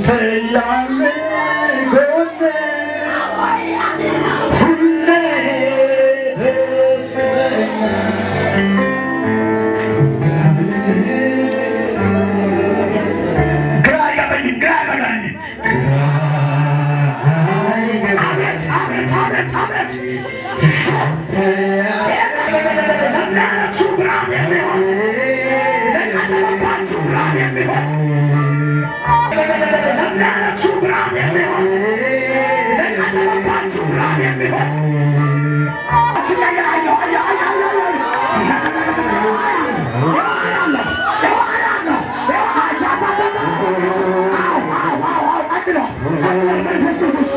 አንተ ያለ ጎኔ ሁሌ ደስ ይለኛል። ግራ አይገባኝም፣ ግራ አይገባኝም። አቤት፣ አቤት፣ አቤት፣ አቤት! ለሚያለቅሱ ብርሃን የሚሆን፣ ለጨለመባችሁ ብርሃን የሚሆን፣ ለሚያለቅሱ ብርሃን የሚሆን፣ ለጨለመባችሁ ብርሃን የሚሆን ሲቀየር አየሁ፣ አየሁ፣ አየሁ፣ አየሁ፣ አየሁ፣ አየሁ፣ አዎ፣ አዎ፣ አዎ፣ ቀጥሎ፣ ቀጥሎ፣ መንፈስ ቅዱስ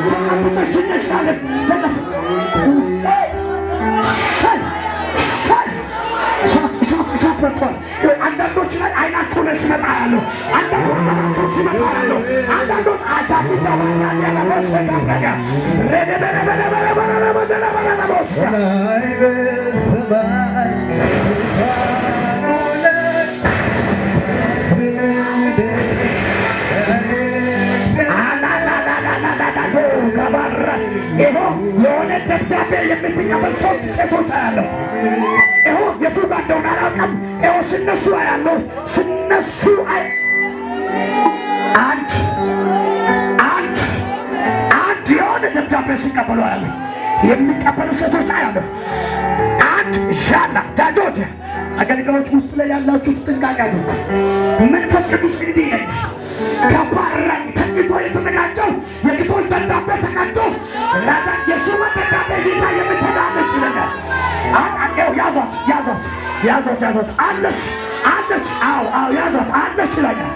ተቀብተሽ ትነሻለሽ። ሻይ ሻይ እሳት፣ እሳት፣ እሳት መጥቷል። አንዳንዶች ላይ አይናቸው ላይ ሲመጣ ያለው፣ አንዳንዶች ወገባቸው ሲመጣ ያለው፣ አንዳንዶች አጃቢ ጋባራ ረደበረበረበረበረበረበረበረበረበ ላይ በሰማይ ዙፋኑ ላይ አላላላላላላዶ ጋባራ። ይኸው የሆነ ደብዳቤ የምትቀበል ሰዎች ሴቶች አያለሁ። ይኸው የቱ ጋር እንደሆነ አላውቅም። ይኸው ስነሱ አያለሁ። ስነሱ አይ አንድ አንድ አንድ የሆነ ደብዳቤ ሲቀበሉ አያለሁ። የሚቀበሉ ሴቶች አያለሁ። አንድ ዣላ ዳዶድ አገልግሎት ውስጥ ላይ ያላችሁ ጥንቃቄ አድርጉ። መንፈስ ቅዱስ እንዲህ ይለኛል። ከባራኝ ተጽፎ የተዘጋጀው የግቶች ደብዳቤ ተቀዶ ላዳ የሹመት ደብዳቤ ይዛ የምትሄዳለች ይለኛል። ይኸው ያዟት፣ ያዟት፣ ያዟት፣ ያዟት፣ አለች፣ አለች። አዎ፣ አዎ፣ ያዟት፣ አለች ይለኛል።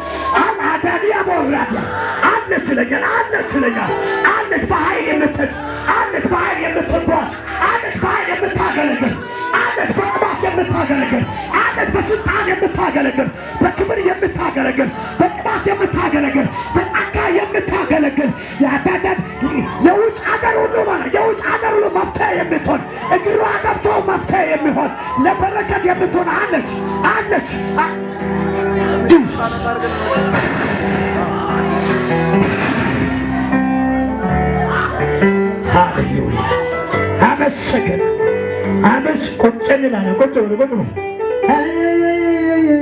አዳኒያ ቦራዲያ አለች ይለኛል። አለች ይለኛል። አለች በኃይል የምትሄድ፣ አለች በኃይል የምትጓዝ፣ አለች በኃይል የምታገለግል፣ አለች በቅባት የምታገለግል፣ አለች በስልጣን የምታገለግል፣ በክብር የምታገለግል፣ በቅባት የምታገለግል፣ በጸጋ የምታገለግል፣ ያዳዳድ የውጭ ሀገር ሁሉ ማለት የውጭ ሀገር ሁሉ መፍትሄ የምትሆን፣ እግሯ ገብቶ መፍትሄ የሚሆን፣ ለበረከት የምትሆን አለች፣ አለች። Jesus። ሃሌሉያ፣ አመሰግን አመስ ቁጭ እንላለን። ቁጭ ብሎ፣ ቁጭ ብሎ፣ ሃሌሉያ።